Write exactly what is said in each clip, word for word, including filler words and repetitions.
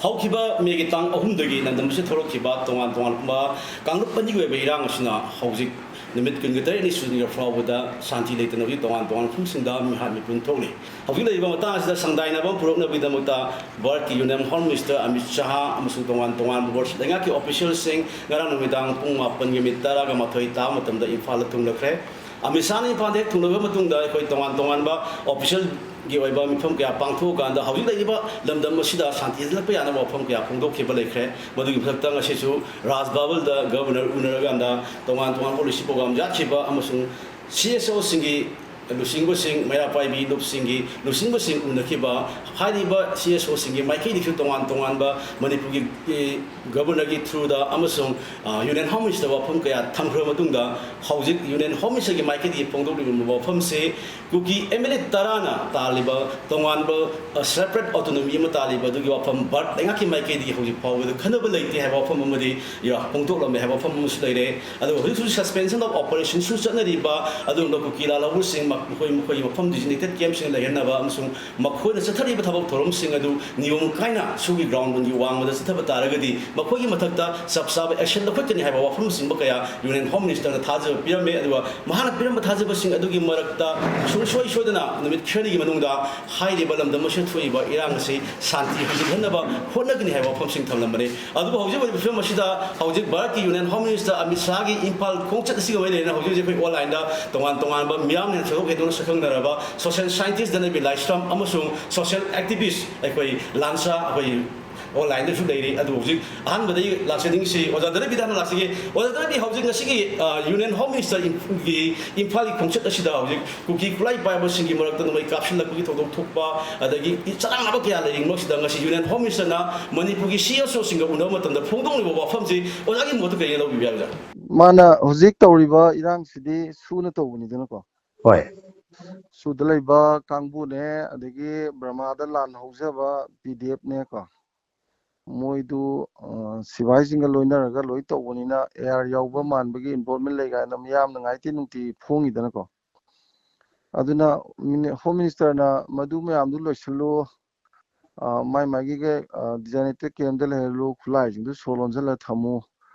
ꯍꯧꯈꯤꯕ ꯃꯦꯒꯤ ꯇꯥꯡ ꯑꯍꯨꯝꯗꯒꯤ ꯂꯝꯗꯝ ꯑꯁꯤꯗ ꯊꯣꯛꯂꯛꯈꯤꯕ ꯇꯣꯉꯥꯟ ꯇꯣꯉꯥꯟꯕ ꯀꯥꯡꯂꯨꯞ ꯑꯅꯤꯒꯤ ꯑꯣꯏꯕ ꯏꯔꯥꯡ ꯑꯁꯤꯅ ꯍꯧꯖꯤꯛ ꯅꯨꯃꯤꯠ ꯀꯨꯟꯒ ꯇꯔꯦꯠꯅꯤ ꯁꯨꯔꯤꯉꯩ ꯐꯥꯎꯕꯗ ꯁꯥꯟꯇꯤ ꯂꯩꯇꯅ ꯍꯧꯖꯤꯛ ꯇꯣꯉꯥꯟ ꯇꯣꯉꯥꯟꯕ ꯃꯐꯝꯁꯤꯡꯗ ꯃꯤꯍꯥꯠ ꯃꯤꯄꯨꯟ ꯊꯣꯛꯂꯤ꯫ ꯍꯧꯖꯤꯛ ꯂꯩꯔꯤꯕ ꯃꯇꯥꯡ ꯑꯁꯤꯗ ꯁꯪꯗꯥꯏꯅꯕ ꯑꯃ ꯄꯨꯔꯛꯅꯕꯒꯤꯗꯃꯛꯇ ꯚꯥꯔꯠꯀꯤ ꯌꯨꯅꯤꯌꯟ ꯍꯣꯝ ꯃꯤꯅꯤꯁꯇꯔ ꯑꯃꯤꯠ ꯁꯍꯥ ꯑꯃꯁꯨꯡ ꯇꯣꯉꯥꯟ ꯇꯣꯉꯥꯟꯕ ꯕꯣꯔꯗ ꯂꯩꯉꯥꯛꯀꯤ ꯑꯣꯐꯤꯁꯤꯌꯦꯜꯁꯤꯡ ꯉꯔꯥꯡ ꯅꯨꯃꯤꯗꯥꯡ ꯄꯨꯡ ꯃꯥꯄꯟꯒ ꯃꯤꯅꯤꯠ ꯇꯔꯥꯒ ꯃꯥꯊꯣꯏ ꯇꯥꯕ ꯃꯇꯝꯗ ꯏꯝꯐꯥꯜꯗ ꯊꯨꯡꯂꯈ꯭ꯔꯦ꯫ ꯑꯃꯤꯠ ꯁꯍꯥꯅ ꯏꯝꯐꯥꯜꯗ ꯍꯦꯛ ꯊꯨꯡꯂꯕ ꯃꯇꯨꯡꯗ ꯑꯩꯈꯣꯏ ꯇꯣꯉꯥꯟ ꯇꯣꯉꯥꯟꯕ ꯑꯣꯐꯤꯁꯤꯌꯦꯜꯒꯤ ꯑꯣꯏꯕ ꯃꯤꯐꯝ ꯀꯌꯥ ꯄꯥꯡꯊꯣꯛꯑꯀꯥꯟꯗ ꯍꯧꯖꯤꯛ ꯂꯩꯔꯤꯕ ꯂꯝꯗꯝ ꯑꯁꯤꯗ ꯁꯥꯟꯇꯤ ꯍꯟꯖꯤꯜꯂꯛꯄ ꯌꯥꯅꯕ ꯋꯥꯐꯝ ꯀꯌꯥ ꯐꯣꯡꯗꯣꯛꯈꯤꯕ ꯂꯩꯈ꯭ꯔꯦ꯫ ꯃꯗꯨꯒꯤ ꯃꯊꯛꯇ ꯉꯁꯤꯁꯨ ꯔꯥꯖ ꯚꯕꯟꯗ ꯒꯕꯔꯅꯔ ꯎꯅꯔꯀꯥꯟꯗ ꯇꯣꯉꯥꯟ ꯇꯣꯉꯥꯟꯕ ꯄꯣꯂꯤꯁꯤ ꯄ꯭ꯔꯣꯒ꯭ꯔꯥꯝ ꯌꯥꯠꯈꯤꯕ ꯑꯃꯁꯨꯡ ꯁꯤ ꯑꯦꯁ ꯑꯣꯁꯤꯡꯒꯤ ꯂꯨꯆꯤꯡꯕꯁꯤꯡ, ꯃꯩꯔꯥ ꯄꯥꯏꯕꯤ ꯂꯨꯞꯁꯤꯡꯒꯤ ꯂꯨꯆꯤꯡꯕꯁꯤꯡ ꯎꯅꯈꯤꯕ, ꯍꯥꯏꯔꯤꯕ ꯁꯤ ꯑꯦꯁ ꯑꯣꯁꯤꯡꯒꯤ ꯃꯥꯏꯀꯩꯗꯒꯤꯁꯨ ꯇꯣꯉꯥꯟ ꯇꯣꯉꯥꯟꯕ ꯃꯅꯤꯄꯨꯔꯒꯤ, ꯑꯦ, ꯒꯕꯔꯅꯔꯒꯤ ꯊ꯭ꯔꯨꯗ ꯑꯃꯁꯨꯡ, ꯑ, ꯌꯨꯅꯤꯌꯟ ꯍꯣꯝ ꯃꯤꯅꯤꯁꯇꯔ ꯋꯥꯐꯝ ꯀꯌꯥ ꯊꯝꯈ꯭ꯔꯕ ꯃꯇꯨꯡꯗ, ꯍꯧꯖꯤꯛ ꯌꯨꯅꯤꯌꯟ ꯍꯣꯝ ꯃꯤꯅꯤꯁꯇꯔꯒꯤ ꯃꯥꯏꯀꯩꯗꯒꯤ ꯐꯣꯡꯗꯣꯛꯂꯤꯕ ꯋꯥꯐꯝꯁꯦ ꯀꯨꯀꯤ ꯑꯦꯝ ꯑꯦꯜ ꯑꯦ ꯇꯔꯥꯅ ꯇꯥꯜꯂꯤꯕ ꯇꯣꯉꯥꯟꯕ, ꯑ, ꯁꯦꯄꯔꯦꯠ ꯑꯣꯇꯣꯅꯣꯃꯤ ꯑꯃ ꯇꯥꯜꯂꯤꯕ ꯑꯗꯨꯒꯤ ꯋꯥꯐꯝ ꯚꯥꯔꯠ ꯂꯩꯉꯥꯛꯀꯤ ꯃꯥꯏꯀꯩꯗꯒꯤ ꯍꯧꯖꯤꯛ ꯐꯥꯎꯕꯗ ꯈꯟꯅꯕ ꯂꯩꯇꯦ ꯍꯥꯏꯕ ꯋꯥꯐꯝ ꯑꯃꯗꯤ, ꯌꯥ, ꯐꯣꯡꯗꯣꯛꯂꯝꯃꯦ ꯍꯥꯏꯕ ꯋꯥꯐꯝ ꯑꯃꯁꯨ ꯂꯩꯔꯦ꯫ ꯑꯗꯨꯒ ꯍꯧꯖꯤꯛ ꯍꯧꯖꯤꯛ ꯁꯁꯄꯦꯟꯁꯟ ꯑꯣꯐ ꯑꯣꯄꯔꯦꯁꯟꯁꯨ ꯆꯠꯅꯔꯤꯕ ꯑꯗꯨꯒꯨꯝꯕ ꯀꯨꯀꯤ ꯂꯥꯜꯍꯧꯕꯁꯤꯡ ꯃꯈꯣꯏ ꯃꯈꯣꯏꯒꯤ ꯃꯐꯝ ꯗꯤꯖꯤꯅꯦꯇꯦꯠ ꯀꯦꯝꯞꯁꯤꯡꯗ ꯂꯩꯍꯟꯅꯕ ꯑꯃꯁꯨꯡ ꯃꯈꯣꯏꯅ ꯆꯠꯊꯔꯤꯕ ꯊꯕꯛ ꯊꯧꯔꯝꯁꯤꯡ ꯑꯗꯨ ꯅꯤꯌꯣꯝ ꯀꯥꯏꯅ ꯁꯨꯒꯤ ꯒ꯭ꯔꯥꯎꯟꯒꯤ ꯋꯥꯡꯃꯗ ꯆꯠꯊꯕ ꯇꯥꯔꯒꯗꯤ ꯃꯈꯣꯏꯒꯤ ꯃꯊꯛꯇ ꯆꯞ ꯆꯥꯕ ꯑꯦꯛꯁꯟ ꯂꯧꯈꯠꯀꯅꯤ ꯍꯥꯏꯕ ꯋꯥꯐꯝꯁꯤꯡꯕ ꯀꯌꯥ ꯌꯨꯅꯤꯌꯟ ꯍꯣꯝ ꯃꯤꯅꯤꯁꯇꯔꯅ ꯊꯥꯖꯕ ꯄꯤꯔꯝꯃꯦ꯫ ꯑꯗꯨꯒ ꯃꯍꯥꯛꯅ ꯄꯤꯔꯝꯕ ꯊꯥꯖꯕꯁꯤꯡ ꯑꯗꯨꯒꯤ ꯃꯔꯛꯇ ꯁꯨꯡꯁꯣꯏ ꯁꯣꯏꯗꯅ ꯅꯨꯃꯤꯠ ꯈꯔꯅꯤꯒꯤ ꯃꯅꯨꯡꯗ ꯍꯥꯏꯔꯤꯕ ꯂꯝꯗꯝ ꯑꯁꯤꯗ ꯊꯣꯛꯏꯕ ꯏꯔꯥꯡ ꯑꯁꯤ ꯁꯥꯟꯇꯤ ꯍꯟꯖꯤꯟꯍꯟꯅꯕ ꯍꯣꯠꯅꯒꯅꯤ ꯍꯥꯏꯕ ꯋꯥꯐꯝꯁꯤꯡ ꯊꯝꯂꯝꯕꯅꯤ꯫ ꯑꯗꯨꯕꯨ ꯍꯧꯖꯤꯛ ꯑꯣꯏꯔꯤꯕ ꯐꯤꯕꯝ ꯑꯁꯤꯗ ꯍꯧꯖꯤꯛ ꯚꯥꯔꯠꯀꯤ ꯌꯨꯅꯤꯌꯟ ꯍꯣꯝ ꯃꯤꯅꯤꯁꯇꯔ ꯑꯃꯤꯠ ꯁꯍꯥꯒꯤ ꯏꯝꯐꯥꯜ ꯈꯣꯡꯆꯠ ꯑꯁꯤꯒ ꯃꯔꯤ ꯂꯩꯅꯅ ꯍꯧꯖꯤꯛ ꯍꯧꯖꯤꯛ ꯑꯩꯈꯣꯏ ꯑꯣꯟꯂꯥꯏꯟꯗ ꯇꯣꯉꯥꯟ ꯇꯣꯉꯥꯟꯕ ꯃꯤꯌꯥꯝꯅ ꯍꯦꯟꯅ ꯁꯣꯏꯗꯣꯛ ꯍꯦꯟꯗꯣꯛꯅ ꯁꯛꯈꯪꯅꯔꯕ ꯁꯣꯁꯤꯌꯦꯜ ꯁꯥꯏꯟꯇꯤꯁ ꯙꯅꯕꯤꯔ ꯂꯥꯏꯁ꯭ꯔꯝ ꯑꯃꯁꯨꯡ ꯁꯣꯁꯤꯌꯦꯜ ꯑꯦꯛꯇꯤꯚꯤꯁ ꯑꯩꯈꯣꯏ ꯂꯥꯟꯁꯥ ꯑꯩꯈꯣꯏ ꯑꯣꯟꯂꯥꯏꯟꯗꯁꯨ ꯂꯩꯔꯤ꯫ ꯑꯗꯨ ꯍꯧꯖꯤꯛ ꯑꯍꯥꯟꯕꯗ ꯑꯩ ꯂꯥꯛꯆꯅꯤꯡꯉꯤꯁꯤ ꯑꯣꯖꯥ ꯙꯅꯕꯤꯔꯗ ꯍꯥꯟꯅ ꯂꯥꯛꯆꯒꯦ꯫ ꯑꯣꯖꯥ ꯙꯅꯕꯤꯔ, ꯍꯧꯖꯤꯛ ꯉꯁꯤꯒꯤ, ꯑ, ꯌꯨꯅꯤꯌꯟ ꯍꯣꯝ ꯃꯤꯅꯤꯁꯇꯔ ꯏꯝ-, ꯒꯤ ꯏꯝꯐꯥꯜꯒꯤ ꯈꯣꯡꯆꯠ ꯑꯁꯤꯗ ꯍꯧꯖꯤꯛ ꯀꯨꯀꯤ ꯈꯨꯠꯂꯥꯏ ꯄꯥꯏꯕꯁꯤꯡꯒꯤ ꯃꯔꯛꯇ ꯅꯣꯡꯃꯩ ꯀꯥꯞꯁꯤꯜꯂꯛꯄꯒꯤ ꯊꯧꯗꯣꯛ ꯊꯣꯛꯄ, ꯑꯗꯒꯤ ꯆꯔꯥꯡꯅꯕ ꯀꯌꯥ ꯂꯩꯔꯤꯕ ꯃꯔꯛꯁꯤꯗ ꯉꯁꯤ ꯌꯨꯅꯤꯌꯟ ꯍꯣꯝ ꯃꯤꯅꯤꯁꯇꯔꯅ ꯃꯅꯤꯄꯨꯔꯒꯤ ꯁꯤ ꯑꯦꯁ ꯑꯣꯁꯤꯡꯒ ꯎꯅꯕ ꯃꯇꯝꯗ ꯐꯣꯡꯗꯣꯛꯂꯤꯕ ꯋꯥꯐꯝꯁꯤ ꯑꯣꯖꯥꯒꯤ ꯃꯣꯠꯇ ꯀꯔꯤ ꯂꯧꯕꯤꯕ ꯌꯥꯒꯗ꯭ꯔꯥ? ꯃꯥꯅ ꯍꯧꯖꯤꯛ ꯇꯧꯔꯤꯕ ꯏꯔꯥꯡꯁꯤꯗꯤ ꯁꯨꯅ ꯇꯧꯕꯅꯤꯗꯅꯀꯣ꯫ ꯍꯣꯏ꯫ ꯁꯨꯗ ꯂꯩꯕ ꯀꯥꯡꯕꯨꯅꯦ, ꯑꯗꯒꯤ ꯕꯔꯃꯥꯗ ꯂꯥꯟ ꯍꯧꯖꯕ ꯄꯤ ꯗꯤ ꯑꯦꯐꯅꯦꯀꯣ, ꯃꯣꯏꯗꯨ, ꯑ, ꯁꯤꯐꯥꯏꯁꯤꯡꯒ ꯂꯣꯏꯅꯔꯒ ꯂꯣꯏ ꯇꯧꯕꯅꯤꯅ ꯑꯦ ꯑꯥꯔ ꯌꯥꯎꯕ ꯃꯥꯟꯕꯒꯤ ꯏꯟꯚꯣꯜꯚꯃꯦꯟ ꯂꯩ ꯀꯥꯏꯅ ꯃꯤꯌꯥꯝꯅ ꯉꯥꯏꯇꯦ ꯅꯨꯡꯇꯤ ꯐꯣꯡꯉꯤꯗꯅꯀꯣ꯫ ꯑꯗꯨꯅ ꯃꯤꯅꯤ-, ꯍꯣꯝ ꯃꯤꯅꯤꯁꯇꯔꯅ ꯃꯗꯨ ꯃꯌꯥꯝꯗꯨ ꯂꯣꯏꯁꯤꯜꯂꯨ, ꯑ, ꯃꯥꯏ ꯃꯥꯒꯤ, ꯑ, designated campꯇ ꯂꯩꯍꯜꯂꯨ, ꯈꯨꯠꯂꯥꯏꯁꯤꯡꯗꯨ ꯁꯣ ꯂꯣꯟꯁꯤꯜꯂ ꯊꯝꯃꯨ꯫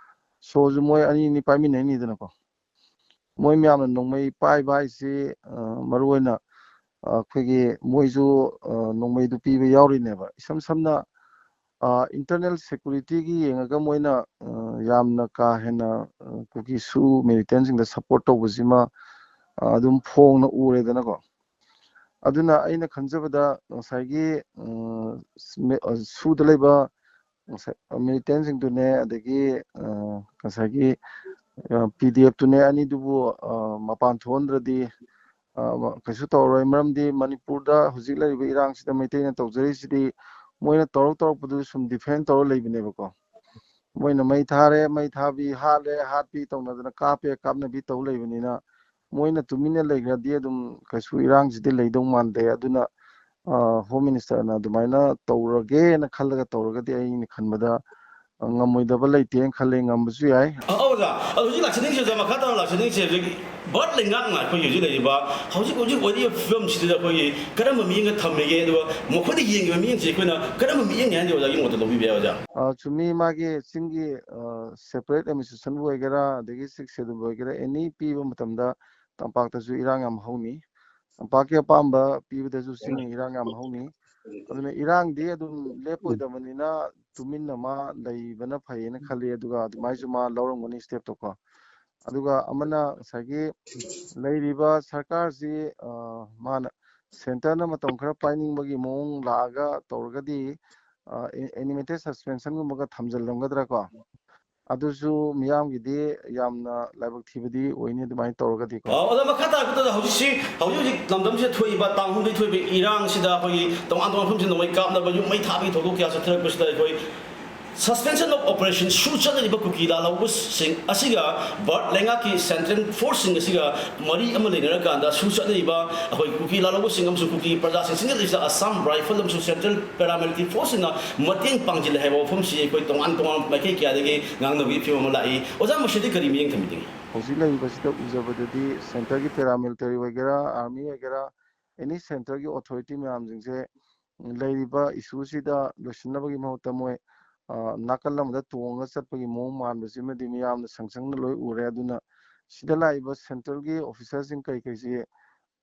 ꯁꯣꯁꯨ ꯃꯣꯏ ꯑꯅꯤ ꯑꯅꯤ ꯄꯥꯏꯃꯤꯟꯅꯩꯅꯤꯗꯅꯀꯣ꯫ ꯃꯣꯏ ꯃꯌꯥꯝꯅ ꯅꯣꯡꯃꯩ ꯄꯥꯏꯕ ꯍꯥꯏꯁꯤ, ꯑ, ꯃꯔꯨꯑꯣꯏꯅ, ꯑ, ꯑꯩꯈꯣꯏꯒꯤ ꯃꯣꯏꯁꯨ, ꯑ, ꯅꯣꯡꯃꯩꯗꯨ ꯄꯤꯕ ꯌꯥꯎꯔꯤꯅꯦꯕ꯫ ꯏꯁꯝ ꯁꯝꯅ, ꯑ, internal securityꯒꯤ ꯌꯦꯡꯉꯒ ꯃꯣꯏꯅ, ꯑ, ꯌꯥꯝꯅ ꯀꯥ ꯍꯦꯟꯅ, ꯑ, ꯀꯨꯀꯤ ꯁꯨ militantꯁꯤꯡꯗ support ꯇꯧꯕꯁꯤꯃ, ꯑ, ꯑꯗꯨꯝ ꯐꯣꯡꯅ ꯎꯔꯦꯗꯅꯀꯣ꯫ ꯑꯗꯨꯅ ꯑꯩꯅ ꯈꯟꯖꯕꯗ ꯉꯁꯥꯏꯒꯤ, ꯑ, ꯁꯨꯗ ꯂꯩꯕ ꯉꯁꯥꯏ, ꯑ, militantꯁꯤꯡꯗꯨꯅꯦ, ꯑꯗꯒꯤ, ꯑ, ꯉꯁꯥꯏꯒꯤ, ꯑ, PDFꯇꯨꯅꯦ, ꯑꯅꯤꯗꯨꯕꯨ, ꯑ, ꯃꯄꯥꯟ ꯊꯣꯛꯍꯟꯗ꯭ꯔꯗꯤ, ꯑ, ꯀꯩꯁꯨ ꯇꯧꯔꯔꯣꯏ꯫ ꯃꯔꯝꯗꯤ ꯃꯅꯤꯄꯨꯔꯗ ꯍꯧꯖꯤꯛ ꯂꯩꯔꯤꯕ ꯏꯔꯥꯡꯁꯤꯗ ꯃꯩꯇꯩꯅ ꯇꯧꯖꯔꯤꯁꯤꯗꯤ ꯃꯣꯏꯅ ꯇꯧꯔꯛ ꯇꯧꯔꯛꯄꯗꯨ ꯁꯨꯝ defend ꯇꯧꯔ ꯂꯩꯕꯅꯦꯕꯀꯣ꯫ ꯃꯣꯏꯅ ꯃꯩ ꯊꯥꯔꯦ, ꯃꯩ ꯊꯥꯕꯤ, ꯍꯥꯠꯂꯦ, ꯍꯥꯠꯄꯤ ꯇꯧꯅꯗꯅ, ꯀꯥꯞꯄꯦ, ꯀꯥꯞꯅꯕꯤ ꯇꯧ ꯂꯩꯕꯅꯤꯅ, ꯃꯣꯏꯅ ꯇꯨꯃꯤꯟꯅ ꯂꯩꯈ꯭ꯔꯗꯤ ꯑꯗꯨꯝ ꯀꯩꯁꯨ ꯏꯔꯥꯡꯁꯤꯗꯤ ꯂꯩꯗꯧ ꯃꯥꯟꯗꯦ꯫ ꯑꯗꯨꯅ, ꯑ, Home Ministerꯅ ꯑꯗꯨꯃꯥꯏꯅ ꯇꯧꯔꯒꯦꯅ ꯈꯜꯂꯒ ꯇꯧꯔꯒꯗꯤ ꯑꯩꯅ ꯈꯟꯕꯗ, ꯑ, ꯉꯝꯃꯣꯏꯗꯕ ꯂꯩꯇꯦꯅ ꯈꯜꯂꯦ, ꯉꯝꯕꯁꯨ ꯌꯥꯏ꯫ ꯑ, ꯑꯣꯖꯥ, ꯑꯗꯣ ꯍꯧꯖꯤꯛ ꯂꯥꯛꯆꯅꯤꯡꯉꯤꯁꯦ, ꯑꯣꯖꯥ, ꯃꯈꯥ ꯇꯥꯅ ꯂꯥꯛꯆꯅꯤꯡꯉꯤꯁꯦ ꯍꯧꯖꯤꯛ ꯕꯔꯠ ꯂꯩꯉꯥꯛꯅ ꯑꯩꯈꯣꯏꯒꯤ ꯍꯧꯖꯤꯛ ꯂꯩꯔꯤꯕ, ꯍꯧꯖꯤꯛ ꯍꯧꯖꯤꯛ ꯑꯣꯏꯔꯤꯕ ꯐꯤꯕꯝꯁꯤꯗ ꯑꯩꯈꯣꯏꯒꯤ ꯀꯔꯝꯕ ꯃꯤꯠꯌꯦꯡꯒ ꯊꯝꯃꯤꯒꯦ, ꯑꯗꯨꯒ ꯃꯈꯣꯏꯅ ꯌꯦꯡꯉꯤꯕ ꯃꯤꯠꯌꯦꯡꯁꯦ ꯑꯩꯈꯣꯏꯅ ꯀꯔꯝꯕ ꯃꯤꯠꯌꯦꯡꯅꯤ ꯍꯥꯏꯅ ꯑꯣꯖꯥꯒꯤ ꯃꯣꯠꯇ ꯂꯧꯕꯤꯕ ꯌꯥꯏ, ꯑꯣꯖꯥ? ꯑ, ꯆꯨꯝꯃꯤ, ꯃꯥꯒꯤ ꯆꯤꯡꯒꯤ, ꯑ, separate administrationꯕꯨ ꯑꯣꯏꯒꯦꯔꯥ, ꯑꯗꯒꯤ Sixth Schedule ꯑꯣꯏꯒꯦꯔꯥ, any ꯄꯤꯕ ꯃꯇꯝꯗ ꯇꯝꯄꯥꯛꯇꯁꯨ ꯏꯔꯥꯡ ꯌꯥꯝ ꯍꯧꯅꯤ꯫ ꯇꯝꯄꯥꯛꯀꯤ ꯑꯄꯥꯝꯕ ꯄꯤꯕꯗꯁꯨ ꯆꯤꯡꯒꯤ ꯏꯔꯥꯡ ꯌꯥꯝ ꯍꯧꯅꯤ꯫ ꯑꯗꯨꯅ ꯏꯔꯥꯡꯗꯤ ꯑꯗꯨꯝ ꯂꯦꯞꯄꯣꯏꯗꯕꯅꯤꯅ ꯇꯨꯃꯤꯟꯅ ꯃꯥ ꯂꯩꯕꯅ ꯐꯩꯌꯦꯅ ꯈꯜꯂꯤ꯫ ꯑꯗꯨꯒ ꯑꯗꯨꯃꯥꯏꯁꯨ ꯃꯥ ꯂꯧꯔꯝꯒꯅꯤ stepꯇꯣꯀꯣ꯫ ꯑꯗꯨꯒ ꯑꯃꯅ ꯉꯁꯥꯏꯒꯤ ꯂꯩꯔꯤꯕ ꯁꯔꯀꯥꯔꯁꯤ, ꯑ, ꯃꯥꯅ centreꯅ ꯃꯇꯝ ꯈꯔ ꯄꯥꯏꯅꯤꯡꯕꯒꯤ ꯃꯑꯣꯡ ꯂꯥꯛꯑꯒ ꯇꯧꯔꯒꯗꯤ, ꯑ, ꯑꯦ-, animated suspensionꯒꯨꯝꯕꯒ ꯊꯝꯖꯤꯜꯂꯝꯒꯗ꯭ꯔꯥ ꯀꯣ? ꯑꯗꯨꯁꯨ ꯃꯤꯌꯥꯝꯒꯤꯗꯤ ꯌꯥꯝꯅ ꯂꯥꯏꯕꯛ ꯊꯤꯕꯗꯤ ꯑꯣꯏꯅꯤ ꯑꯗꯨꯃꯥꯏꯅ ꯇꯧꯔꯒꯗꯤꯀꯣ꯫ ꯑ, ꯑꯣꯖꯥ, ꯃꯈꯥ ꯇꯥꯔꯛꯄꯗ ꯍꯧꯖꯤꯛꯁꯤ, ꯍꯧꯖꯤꯛ ꯍꯧꯖꯤꯛ ꯂꯝꯗꯝꯁꯤꯗ ꯊꯣꯛꯏꯕ ꯇꯥꯡ ꯑꯍꯨꯝꯗꯒꯤ ꯊꯣꯛꯏꯕ ꯏꯔꯥꯡꯁꯤꯗ ꯑꯩꯈꯣꯏꯒꯤ ꯇꯣꯉꯥꯟ ꯇꯣꯉꯥꯟꯕ ꯃꯐꯝꯁꯤꯗ ꯅꯣꯡꯃꯩ ꯀꯥꯞꯅꯕ, ꯌꯨꯝ ꯃꯩ ꯊꯥꯕꯒꯤ ꯊꯧꯗꯣꯛ ꯀꯌꯥ ꯆꯠꯊꯔꯛꯄꯁꯤꯗ ꯑꯩꯈꯣꯏ suspension of operation ꯁꯨ ꯆꯠꯅꯔꯤꯕ ꯀꯨꯀꯤ ꯂꯥꯜꯍꯧꯕꯁꯤꯡ ꯑꯁꯤꯒ ꯚꯥꯔꯠ ꯂꯩꯉꯥꯛꯀꯤ central forceꯁꯤꯡ ꯑꯁꯤꯒ ꯃꯔꯤ ꯑꯃ ꯂꯩꯅꯔꯀꯥꯟꯗ ꯁꯨ ꯆꯠꯅꯔꯤꯕ ꯑꯩꯈꯣꯏ ꯀꯨꯀꯤ ꯂꯥꯜꯍꯧꯕꯁꯤꯡ ꯑꯃꯁꯨꯡ ꯀꯨꯀꯤ ꯄ꯭ꯔꯖꯥꯁꯤꯡ ꯆꯤꯡꯈꯠꯂꯤꯕꯁꯤꯗ Assam Rifle ꯑꯃꯁꯨꯡ central paramilitary forceꯁꯤꯡꯅ ꯃꯇꯦꯡ ꯄꯥꯡꯁꯤꯜꯂꯦ ꯍꯥꯏꯕ ꯋꯥꯐꯝꯁꯤ ꯑꯩꯈꯣꯏ ꯇꯣꯉꯥꯟ ꯇꯣꯉꯥꯟꯕ ꯃꯥꯏꯀꯩ ꯀꯌꯥꯗꯒꯤ ꯉꯥꯡꯅꯕꯒꯤ ꯐꯤꯕꯝ ꯑꯃ ꯂꯥꯛꯏ꯫ ꯑꯣꯖꯥ, ꯃꯁꯤꯗꯤ ꯀꯔꯤ ꯃꯤꯠꯌꯦꯡ ꯊꯝꯕꯤꯅꯤꯡꯉꯤ? ꯍꯧꯖꯤꯛ ꯂꯩꯔꯤꯕꯁꯤꯗ ꯎꯖꯕꯗꯗꯤ centreꯒꯤ paramilitary ꯑꯣꯏꯒꯦꯔꯥ, army ꯑꯣꯏꯒꯦꯔꯥ, any centreꯒꯤ authority ꯃꯌꯥꯝꯁꯤꯡꯁꯦ ꯂꯩꯔꯤꯕ ꯏꯁꯨꯁꯤꯗ ꯂꯣꯏꯁꯤꯟꯅꯕꯒꯤ ꯃꯍꯨꯠꯇ ꯃꯣꯏ, ꯑ, ꯅꯥꯀꯜ ꯑꯃꯗ ꯇꯣꯡꯉꯒ ꯆꯠꯄꯒꯤ ꯃꯑꯣꯡ ꯃꯥꯟꯕꯁꯤꯃꯗꯤ ꯃꯤꯌꯥꯝꯅ ꯁꯪ ꯁꯪꯅ ꯂꯣꯏ ꯎꯔꯦ꯫ ꯑꯗꯨꯅ ꯁꯤꯗ ꯂꯥꯛꯏꯕ ꯁꯦꯟꯇ꯭ꯔꯦꯜꯒꯤ ꯑꯣꯐꯤꯁꯥꯔꯁꯤꯡ ꯀꯩꯀꯩꯁꯤ,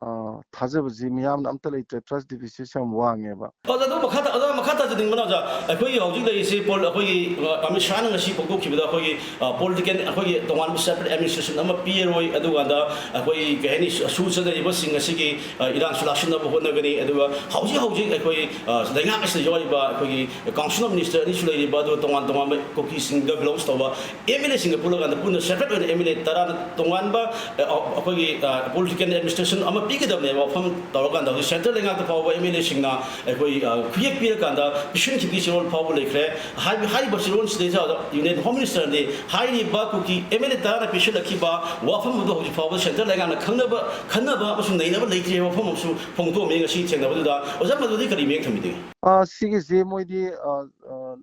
ꯑ, ꯊꯥꯖꯕꯁꯤ ꯃꯤꯌꯥꯝꯅ ꯑꯝꯇ ꯂꯩꯇ꯭ꯔꯦ, ꯇ꯭ꯔꯁ ꯗꯤꯐꯤꯁꯤꯠꯁꯦ ꯌꯥꯝ ꯋꯥꯡꯉꯦꯕ꯫ ꯑꯣꯖꯥ, ꯑꯗꯨ ꯃꯈꯥ ꯇꯥ-, ꯑꯣꯖꯥ, ꯃꯈꯥ ꯇꯥꯖꯅꯤꯡꯕꯅ, ꯑꯣꯖꯥ, ꯑꯩꯈꯣꯏꯒꯤ ꯍꯧꯖꯤꯛ ꯂꯩꯔꯤꯁꯤ ꯄꯣꯜ-, ꯑꯩꯈꯣꯏꯒꯤ, ꯑ, ꯑꯃꯤꯠ ꯁꯥꯍꯅ ꯉꯁꯤ ꯐꯣꯡꯗꯣꯛꯈꯤꯕꯗ ꯑꯩꯈꯣꯏꯒꯤ, ꯑ, ꯄꯣꯂꯤꯇꯤꯀꯦꯜ, ꯑꯩꯈꯣꯏꯒꯤ ꯇꯣꯉꯥꯟꯕ ꯁꯦꯄꯔꯦꯠ ꯑꯦꯗꯃꯤꯅꯤꯁꯇ꯭ꯔꯦꯁꯟ ꯑꯃ ꯄꯤꯔꯣꯏ, ꯑꯗꯨꯀꯥꯟꯗ ꯑꯩꯈꯣꯏ, ꯀꯩ ꯍꯥꯏꯅꯤ, ꯁꯨ-, ꯁꯨ ꯆꯠꯅꯔꯤꯕꯁꯤꯡ ꯑꯁꯤꯒꯤ, ꯑ, ꯏꯔꯥꯡꯁꯨ ꯂꯥꯛꯁꯤꯟꯅꯕ ꯍꯣꯠꯅꯒꯅꯤ꯫ ꯑꯗꯨꯒ ꯍꯧꯖꯤꯛ ꯍꯧꯖꯤꯛ ꯑꯩꯈꯣꯏ, ꯑ, ꯂꯩꯉꯥꯛ ꯑꯁꯤꯗ ꯌꯥꯎꯔꯤꯕ ꯑꯩꯈꯣꯏꯒꯤ ꯀꯥꯎꯟꯁꯤꯜ ꯑꯣꯐ ꯃꯤꯅꯤꯁꯇꯔ ꯑꯅꯤꯁꯨ ꯂꯩꯔꯤꯕ, ꯑꯗꯨꯒ ꯇꯣꯉꯥꯟ ꯇꯣꯉꯥꯟꯕ ꯀꯨꯀꯤꯁꯤꯡꯗ ꯕꯤꯂꯣꯡꯁ ꯇꯧꯕ ꯑꯦꯝ ꯑꯦꯜ ꯑꯦꯁꯤꯡꯒ ꯄꯨꯜꯂꯀꯥꯟꯗ ꯄꯨꯟꯅ ꯁꯦꯄꯔꯦꯠ ꯑꯣꯏꯅ ꯑꯦꯝ ꯑꯦꯜ ꯑꯦ ꯇꯔꯥꯅ ꯇꯣꯉꯥꯟꯕ, ꯑ, ꯑ, ꯑꯩꯈꯣꯏꯒꯤ, ꯑ, ꯄꯣꯂꯤꯇꯤꯀꯦꯜ ꯑꯦꯗꯃꯤꯅꯤꯁꯇ꯭ꯔꯦꯁꯟ ꯑꯃ ꯄꯤꯒꯗꯕꯅꯦꯕ ꯋꯥꯐꯝ ꯇꯧꯔꯀꯥꯟꯗ ꯍꯧꯖꯤꯛ ꯁꯦꯟꯇ꯭ꯔꯦꯜ ꯂꯩꯉꯥꯛꯇ ꯐꯥꯎꯕ ꯑꯦꯝ ꯑꯦꯜ ꯑꯦꯁꯤꯡꯅ ꯑꯩꯈꯣꯏ, ꯑ, ꯈꯨꯌꯦꯛ ꯄꯤꯔꯀꯥꯟꯗ ꯄꯤꯁꯤꯟꯈꯤꯕꯒꯤ ꯆꯤꯔꯣꯜ ꯐꯥꯎꯕ ꯂꯩꯈ꯭ꯔꯦ꯫ ꯍꯥꯏꯕ, ꯍꯥꯏꯔꯤꯕ ꯆꯤꯔꯣꯜꯁꯤꯗꯩꯁꯤꯗ ꯌꯨꯅꯤꯌꯟ ꯍꯣꯝ ꯃꯤꯅꯤꯁꯇꯔꯅꯤ ꯍꯥꯏꯔꯤꯕ ꯀꯨꯀꯤ ꯑꯦꯝ ꯑꯦꯜ ꯑꯦ ꯇꯔꯥꯅ ꯄꯤꯁꯤꯜꯂꯛꯈꯤꯕ ꯋꯥꯐꯝ ꯑꯗꯨ ꯍꯧꯖꯤꯛ ꯐꯥꯎꯕ ꯁꯦꯟꯇ꯭ꯔꯦꯜ ꯂꯩꯉꯥꯛꯅ ꯈꯪꯅꯕ, ꯈꯟꯅꯕ ꯑꯃꯁꯨꯡ ꯅꯩꯅꯕ ꯂꯩꯇ꯭ꯔꯤ ꯍꯥꯏꯕ ꯋꯥꯐꯝ ꯑꯃꯁꯨ ꯐꯣꯡꯗꯣꯛꯑꯝꯃꯤ ꯉꯁꯤ ꯊꯦꯡꯅꯕꯗꯨꯗ꯫ ꯑꯣꯖꯥ, ꯃꯗꯨꯗꯤ ꯀꯔꯤ ꯃꯤꯠꯌꯦꯡ ꯊꯝꯕꯤꯗꯦ? ꯑ, ꯁꯤꯒꯤꯁꯤ ꯃꯣꯏꯗꯤ, ꯑ, ꯑ,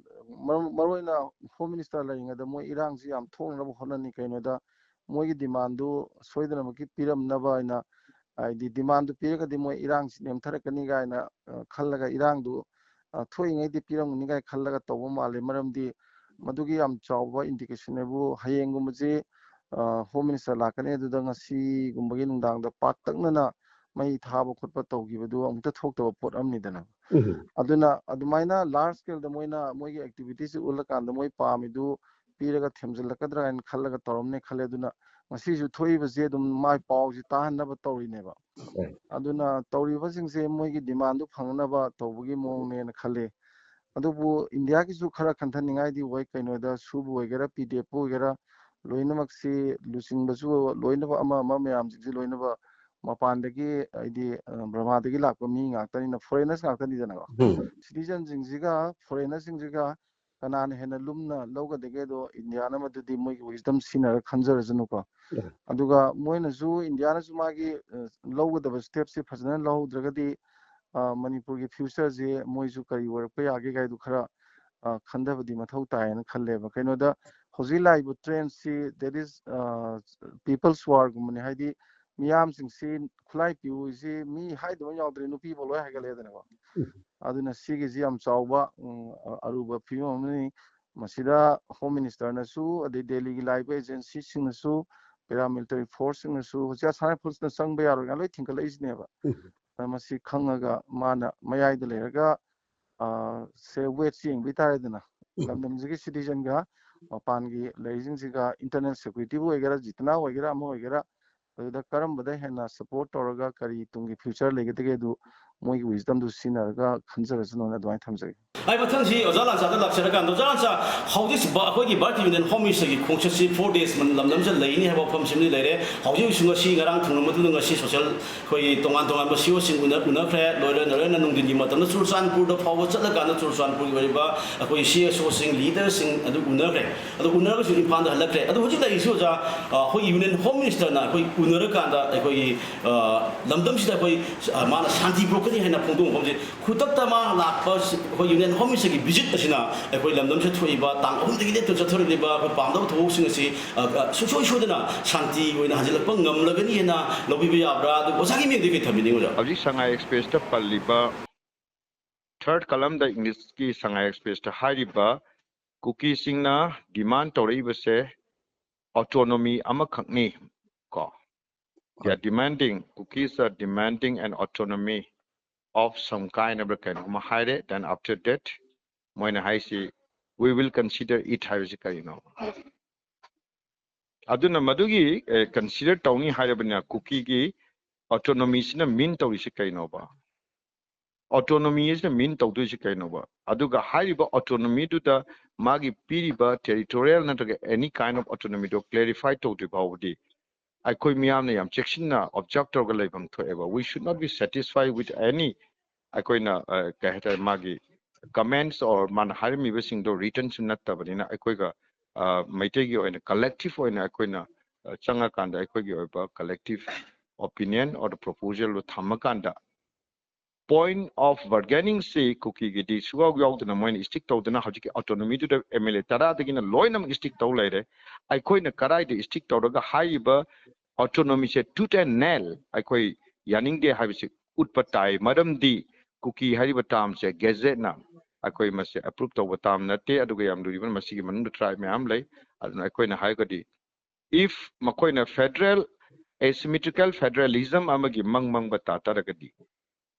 ꯃꯔꯨ-, ꯃꯔꯨꯑꯣꯏꯅ ꯍꯣꯝ ꯃꯤꯅꯤꯁꯇꯔ ꯂꯩꯔꯤꯉꯩꯗ ꯃꯣꯏ ꯏꯔꯥꯡꯁꯤ ꯌꯥꯝ ꯊꯣꯛꯅꯅꯕ ꯍꯣꯠꯅꯅꯤ꯫ ꯀꯩꯅꯣꯗ ꯃꯣꯏꯒꯤ ꯗꯤꯃꯥꯟꯗꯨ ꯁꯣꯏꯗꯅꯃꯛꯀꯤ ꯄꯤꯔꯝꯅꯕ ꯍꯥꯏꯅ, ꯍꯥꯏꯗꯤ ꯗꯤꯃꯥꯟꯗꯨ ꯄꯤꯔꯒꯗꯤ ꯃꯣꯏ ꯏꯔꯥꯡꯁꯤ ꯅꯦꯝꯊꯔꯛꯀꯅꯤ ꯀꯥꯏꯅ, ꯑ, ꯈꯜꯂꯒ ꯏꯔꯥꯡꯗꯨ, ꯑ, ꯊꯣꯛꯏꯉꯩꯗꯤ ꯄꯤꯔꯝꯒꯅꯤ ꯀꯥꯏꯅ ꯈꯜꯂꯒ ꯇꯧꯕ ꯃꯥꯜꯂꯦ꯫ ꯃꯔꯝꯗꯤ ꯃꯗꯨꯒꯤ ꯌꯥꯝ ꯆꯥꯎꯕ ꯏꯟꯗꯤꯀꯦꯁꯟ ꯍꯥꯏꯕꯨ ꯍꯌꯦꯡꯒꯨꯝꯕꯁꯤ, ꯑ, ꯍꯣꯝ ꯃꯤꯅꯤꯁꯇꯔ ꯂꯥꯛꯀꯅꯤ, ꯑꯗꯨꯗ ꯉꯁꯤꯒꯨꯝꯕꯒꯤ ꯅꯨꯡꯗꯥꯡꯗ ꯄꯥꯛꯇꯛꯅꯅ ꯃꯩ ꯊꯥꯕ ꯈꯣꯠꯄ ꯇꯧꯈꯤꯕꯗꯨ ꯑꯃꯨꯛꯇ ꯊꯣꯛꯇꯕ ꯄꯣꯠ ꯑꯃꯅꯤꯗꯅ꯫ ꯎꯝ꯫ ꯑꯗꯨꯅ ꯑꯗꯨꯃꯥꯏꯅ ꯂꯥꯔꯖ ꯁ꯭ꯀꯦꯜꯗ ꯃꯣꯏꯅ ꯃꯣꯏꯒꯤ ꯑꯦꯛꯇꯤꯚꯤꯇꯤꯁꯁꯤ ꯎꯠꯂꯀꯥꯟꯗ ꯃꯣꯏ ꯄꯥꯝꯃꯤꯗꯨ ꯄꯤꯔꯒ ꯊꯦꯝꯖꯤꯜꯂꯛꯀꯗ꯭ꯔꯥ ꯍꯥꯏꯅ ꯈꯜꯂꯒ ꯇꯧꯔꯝꯅꯦ ꯈꯜꯂꯦ꯫ ꯑꯗꯨꯅ ꯉꯁꯤꯁꯨ ꯊꯣꯛꯏꯕꯁꯦ ꯑꯗꯨꯝ ꯃꯥꯏ ꯄꯥꯎꯁꯦ ꯇꯥꯍꯟꯅꯕ ꯇꯧꯔꯤꯅꯦꯕ꯫ ꯍꯣꯏ꯫ ꯑꯗꯨꯅ ꯇꯧꯔꯤꯕꯁꯤꯡꯁꯦ ꯃꯣꯏꯒꯤ ꯗꯤꯃꯥꯟꯗꯨ ꯐꯪꯅꯕ ꯇꯧꯕꯒꯤ ꯃꯑꯣꯡꯅꯦꯅ ꯈꯜꯂꯦ꯫ ꯑꯗꯨꯕꯨ ꯏꯟꯗꯤꯌꯥꯒꯤꯁꯨ ꯈꯔ ꯈꯟꯊꯅꯤꯡꯉꯥꯏꯗꯤ ꯑꯣꯏ꯫ ꯀꯩꯅꯣꯗ ꯁꯨꯕ ꯑꯣꯏꯒꯦꯔꯥ, ꯄꯤ ꯗꯤ ꯑꯦꯐꯄꯨ ꯑꯣꯏꯒꯦꯔꯥ, ꯂꯣꯏꯅꯃꯛꯁꯤ ꯂꯨꯆꯤꯡꯕꯁꯨ ꯂꯣꯏꯅꯃꯛ ꯑꯃ ꯑꯃ ꯃꯌꯥꯝꯁꯤꯡꯁꯤ ꯂꯣꯏꯅꯃꯛ ꯃꯄꯥꯟꯗꯒꯤ, ꯍꯥꯏꯗꯤ, ꯑ, ꯕꯔꯃꯥꯗꯒꯤ ꯂꯥꯛꯄ ꯃꯤ ꯉꯥꯛꯇꯅꯤꯅ, ꯐꯣꯔꯦꯅꯔꯁ ꯉꯥꯛꯇꯅꯤꯗꯅꯀꯣ꯫ ꯎꯝ꯫ ꯁꯤꯇꯤꯖꯟꯁꯤꯡꯁꯤꯒ ꯐꯣꯔꯦꯅꯔꯁꯤꯡꯁꯤꯒ ꯀꯅꯥꯅ ꯍꯦꯟꯅ ꯂꯨꯝꯅ ꯂꯧꯒꯗꯒꯦꯗꯣ ꯏꯟꯗꯤꯌꯥꯅ ꯃꯗꯨꯗꯤ ꯃꯣꯏꯒꯤ wisdom ꯁꯤꯖꯤꯟꯅꯔꯒ ꯈꯟꯖꯔꯁꯅꯨꯀꯣ꯫ ꯎꯝ꯫ ꯑꯗꯨꯒ ꯃꯣꯏꯅꯁꯨ, ꯏꯟꯗꯤꯌꯥꯅꯁꯨ ꯃꯥꯒꯤ, ꯑ, ꯂꯧꯒꯗꯕ ꯁ꯭ꯇꯦꯞꯁꯦ ꯐꯖꯅ ꯂꯧꯍꯧꯗ꯭ꯔꯒꯗꯤ, ꯑ, ꯃꯅꯤꯄꯨꯔꯒꯤ ꯐ꯭ꯌꯨꯆꯔꯁꯦ ꯃꯣꯏꯁꯨ ꯀꯔꯤ ꯑꯣꯏꯔꯛꯄ ꯌꯥꯒꯦ ꯀꯥꯏꯗꯨ ꯈꯔ, ꯑ, ꯈꯟꯊꯕꯗꯤ ꯃꯊꯧ ꯇꯥꯏꯌꯦꯅ ꯈꯜꯂꯦꯕ꯫ ꯀꯩꯅꯣꯗ ꯍꯧꯖꯤꯛ ꯂꯥꯛꯏꯕ ꯇ꯭ꯔꯦꯟꯁꯤ, that is, ꯑ, people's warꯒꯨꯝꯕꯅꯤ꯫ ꯍꯥꯏꯗꯤ ꯃꯤꯌꯥꯝꯁꯤꯡꯁꯤ ꯈꯨꯠꯂꯥꯏ ꯄꯤꯌꯨꯁꯤ ꯃꯤ ꯍꯥꯏꯗꯕ ꯌꯥꯎꯗ꯭ꯔꯦ, ꯅꯨꯄꯤꯐꯥꯎ ꯂꯣꯏ ꯍꯥꯏꯒꯠꯂꯛꯑꯦꯗꯅꯀꯣ꯫ ꯑꯗꯨꯅ ꯁꯤꯒꯤꯁꯤ ꯌꯥꯝ ꯆꯥꯎꯕ, ꯎꯝ, ꯑ-, ꯑꯔꯨꯕ ꯐꯤꯕꯝ ꯑꯃꯅꯤ꯫ ꯃꯁꯤꯗ Home Minister ꯅꯁꯨ, ꯑꯗꯩ ꯗꯦꯜꯂꯤꯒꯤ ꯂꯥꯛꯏꯕ agency ꯁꯤꯡꯅꯁꯨ, paramilitary force ꯁꯤꯡꯅꯁꯨ ꯍꯧꯖꯤꯛ ꯑꯁꯥꯝ ꯔꯥꯏꯐꯜꯁꯅ ꯆꯪꯕ ꯌꯥꯔꯣꯏ ꯀꯥꯏꯅ ꯂꯣꯏ ꯊꯤꯡꯒꯠꯂꯛꯏꯁꯤꯅꯦꯕ꯫ ꯑꯗ ꯃꯁꯤ ꯈꯪꯉꯒ ꯃꯥꯅ ꯃꯌꯥꯏꯗ ꯂꯩꯔꯒ, ꯑ, ꯁꯦ, wedge ꯌꯦꯡꯕꯤ ꯇꯥꯔꯦꯗꯅ꯫ ꯂꯝꯗꯝꯁꯤꯒꯤ citizen ꯒ ꯃꯄꯥꯟꯒꯤ ꯂꯩꯔꯤꯁꯤꯡꯁꯤꯒ internal security ꯕꯨ ꯑꯣꯏꯒꯦꯔꯥ, ꯖꯤꯇꯅꯥ ꯑꯣꯏꯒꯦꯔꯥ, ꯑꯃ ꯑꯣꯏꯒꯦꯔꯥ, ꯑꯗꯨꯗ ꯀꯔꯝꯕꯗ ꯍꯦꯟꯅ support ꯇꯧꯔꯒ ꯀꯔꯤ ꯇꯨꯡꯒꯤ future ꯂꯩꯒꯗꯒꯦ, ꯑꯗꯨ ꯃꯣꯏꯒꯤ wisdom ꯗꯨ ꯁꯤꯖꯤꯟꯅꯔꯒ ꯈꯟꯖꯔꯁꯅꯨꯅ ꯑꯗꯨꯃꯥꯏꯅ ꯊꯝꯖꯒꯦ꯫ ꯑꯩ ꯃꯊꯪꯁꯤ ꯑꯣꯖꯥ ꯂꯥꯟꯆꯥꯗ ꯂꯥꯛꯆꯔꯀꯥꯟꯗ, ꯑꯣꯖꯥ ꯂꯥꯟꯆꯥ, ꯍꯧꯖꯤꯛ ꯚ-, ꯑꯩꯈꯣꯏꯒꯤ Bharat Union Home Minister ꯒꯤ ꯈꯣꯡꯆꯠꯁꯤ four days ꯃ-, ꯂꯝꯗꯝꯁꯤꯗ ꯂꯩꯅꯤ ꯍꯥꯏꯕ ꯋꯥꯐꯝꯁꯤꯃꯗꯤ ꯂꯩꯔꯦ꯫ ꯍꯧꯖꯤꯛ ꯍꯧꯖꯤꯛꯁꯨ ꯉꯁꯤ ꯉꯔꯥꯡ ꯊꯨꯡꯅ ꯃꯇꯨꯡꯗ ꯉꯁꯤ social ꯑꯩꯈꯣꯏꯒꯤ ꯇꯣꯉꯥꯟ ꯇꯣꯉꯥꯟꯕ C E O ꯁꯤꯡ ꯎꯅ-, ꯎꯅꯈ꯭ꯔꯦ꯫ ꯂꯣꯏꯔ-, ꯂꯣꯏꯔꯅ ꯅꯨꯡꯊꯤꯟꯒꯤ ꯃꯇꯝꯗ ꯆꯨꯔꯆꯥꯟꯄꯨꯔꯗ ꯐꯥꯎꯕ ꯆꯠꯂꯀꯥꯟꯗ ꯆꯨꯔꯆꯥꯟꯄꯨꯔꯒꯤ ꯑꯣꯏꯔꯤꯕ ꯑꯩꯈꯣꯏꯒꯤ C S O ꯁꯤꯡ, leader ꯁꯤꯡ ꯑꯗꯨ ꯎꯅꯈ꯭ꯔꯦ꯫ ꯑꯗꯨ ꯎꯅꯔꯒꯁꯨ ꯏꯝꯐꯥꯜꯗ ꯍꯜꯂꯛꯈ꯭ꯔꯦ꯫ ꯑꯗꯨ ꯍꯧꯖꯤꯛ ꯂꯩꯔꯤꯁꯤ ꯑꯣꯖꯥ, ꯑ, ꯑꯩꯈꯣꯏ Union Home Minister ꯅ ꯑꯩꯈꯣꯏ ꯎꯅꯔꯀꯥꯟꯗ ꯑꯩꯈꯣꯏꯒꯤ, ꯑ, ꯂꯝꯗꯝꯁꯤꯗ ꯑꯩꯈꯣꯏ, ꯑ, ꯃꯥꯅ ꯁꯥꯟꯇꯤ ꯄꯨꯔꯛꯀꯅꯤ ꯍꯥꯏꯅ ꯐꯣꯡꯗꯣꯛꯄ ꯋꯥꯐꯝꯁꯦ, ꯈꯨꯗꯛꯇ ꯃꯥ ꯂꯥꯛꯄ ꯁꯤ-, ꯑꯩꯈꯣꯏ Union Home Minister ꯒꯤ visit ꯑꯁꯤꯅ ꯑꯩꯈꯣꯏ ꯂꯝꯗꯝꯁꯤꯗ ꯊꯣꯛꯏꯕ ꯇꯥꯡ ꯑꯍꯨꯝꯗꯒꯤ ꯂꯦꯞꯇꯅ ꯆꯠꯊꯔꯛꯂꯤꯕ ꯑꯩꯈꯣꯏ ꯄꯥꯝꯗꯕ ꯊꯧꯑꯣꯡꯁꯤꯡ ꯑꯁꯤ, ꯑ, ꯑ, ꯁꯨꯡꯁꯣꯏ ꯁꯣꯏꯗꯅ ꯁꯥꯟꯇꯤ ꯑꯣꯏꯅ ꯍꯟꯖꯤꯜꯂꯛꯄ ꯉꯝꯂꯒꯅꯤ ꯍꯥꯏꯅ ꯂꯧꯕꯤꯕ ꯌꯥꯕ꯭ꯔꯥ? ꯑꯗꯨ ꯑꯣꯖꯥꯒꯤ ꯃꯤꯡꯗꯤ ꯀꯩ ꯊꯝꯕꯤꯅꯤꯡꯉꯤ, ꯑꯣꯖꯥ? ꯍꯧꯖꯤꯛ Shanghai Express ꯇ ꯄꯜꯂꯤꯕ third column ꯗ English ꯀꯤ Shanghai Express ꯇ ꯍꯥꯏꯔꯤꯕ ꯀꯨꯀꯤꯁꯤꯡꯅ demand ꯇꯧꯔꯛꯏꯕꯁꯦ autonomy ꯑꯃꯈꯛꯅꯤ ꯀꯣ꯫ They are demanding, Kukis are demanding an autonomy of some kind ꯍꯥꯏꯕ꯭ꯔꯥ ꯀꯩꯅꯣꯝꯃ ꯍꯥꯏꯔꯦ꯫ Then after that, ꯃꯣꯏꯅ ꯍꯥꯏꯁꯤ, "We will consider it" ꯍꯥꯏꯕꯁꯤ ꯀꯔꯤꯅꯣ? ꯑꯗꯨꯅ ꯃꯗꯨꯒꯤ, ꯑꯦ, consider ꯇꯧꯅꯤ ꯍꯥꯏꯔꯕꯅꯤꯅ ꯀꯨꯀꯤꯒꯤ autonomy ꯁꯤꯅ mean ꯇꯧꯔꯤꯁꯤ ꯀꯩꯅꯣꯕ? Autonomy ꯁꯤꯅ mean ꯇꯧꯗꯣꯏꯁꯤ ꯀꯩꯅꯣꯕ? ꯑꯗꯨꯒ ꯍꯥꯏꯔꯤꯕ autonomy ꯗꯨꯗ ꯃꯥꯒꯤ ꯄꯤꯔꯤꯕ territorial ꯅꯠꯇ꯭ꯔꯒ any kind of autonomy ꯗꯣ clarify ꯇꯧꯗ꯭ꯔꯤ ꯐꯥꯎꯕꯗꯤ ꯑꯩꯈꯣꯏ ꯃꯤꯌꯥꯝꯅ ꯌꯥꯝ ꯆꯦꯛꯁꯤꯟꯅ observe ꯇꯧꯔꯒ ꯂꯩꯐꯝ ꯊꯣꯛꯑꯦꯕ꯫ We should not be satisfied with any, ꯑꯩꯈꯣꯏꯅ, ꯑ, ꯀꯩ ꯍꯥꯏꯇꯥꯔꯦ, ꯃꯥꯒꯤ comments or ꯃꯥꯅ ꯍꯥꯏꯔꯝꯃꯤꯕꯁꯤꯡꯗꯣ written ꯁꯨ ꯅꯠꯇꯕꯅꯤꯅ ꯑꯩꯈꯣꯏꯒ, ꯑ, ꯃꯩꯇꯩꯒꯤ ꯑꯣꯏꯅ collective ꯑꯣꯏꯅ ꯑꯩꯈꯣꯏꯅ, ꯑ, ꯆꯪꯉꯀꯥꯟꯗ ꯑꯩꯈꯣꯏꯒꯤ ꯑꯣꯏꯕ collective opinion or proposal ꯗꯣ ꯊꯝꯃꯀꯥꯟꯗ point of bargaining ꯁꯤ ꯀꯨꯀꯤꯒꯤꯗꯤ ꯁꯨꯡꯌꯥꯎ ꯌꯥꯎꯗꯅ ꯃꯣꯏꯅ stick ꯇꯧꯗꯅ ꯍꯧꯖꯤꯛꯀꯤ autonomy ꯗꯨꯗ M L A ꯇꯔꯥꯗꯒꯤꯅ ꯂꯣꯏꯅꯃꯛ stick ꯇꯧ ꯂꯩꯔꯦ꯫ ꯑꯩꯈꯣꯏꯅ ꯀꯗꯥꯏꯗ stick ꯇꯧꯔꯒ ꯍꯥꯏꯔꯤꯕ autonomyꯁꯦ tooth and nail ꯑꯩꯈꯣꯏ ꯌꯥꯅꯤꯡꯗꯦ ꯍꯥꯏꯕꯁꯤ ꯎꯠꯄ ꯇꯥꯏ꯫ ꯃꯔꯝꯗꯤ ꯀꯨꯀꯤ ꯍꯥꯏꯔꯤꯕ termꯁꯦ gazetteꯅ ꯑꯩꯈꯣꯏ ꯃꯁꯦ approve ꯇꯧꯕ term ꯅꯠꯇꯦ꯫ ꯑꯗꯨꯒ ꯌꯥꯝ ꯂꯨꯔꯤꯕꯅ ꯃꯁꯤꯒꯤ ꯃꯅꯨꯡꯗ tribe ꯃꯌꯥꯝ ꯂꯩ꯫ ꯑꯗꯨꯅ ꯑꯩꯈꯣꯏꯅ ꯍꯥꯏꯔꯒꯗꯤ, if ꯃꯈꯣꯏꯅ federal, asymmetrical federalism ꯑꯃꯒꯤ ꯃꯪ ꯃꯪꯕ ꯇꯥ ꯇꯥꯔꯒꯗꯤ,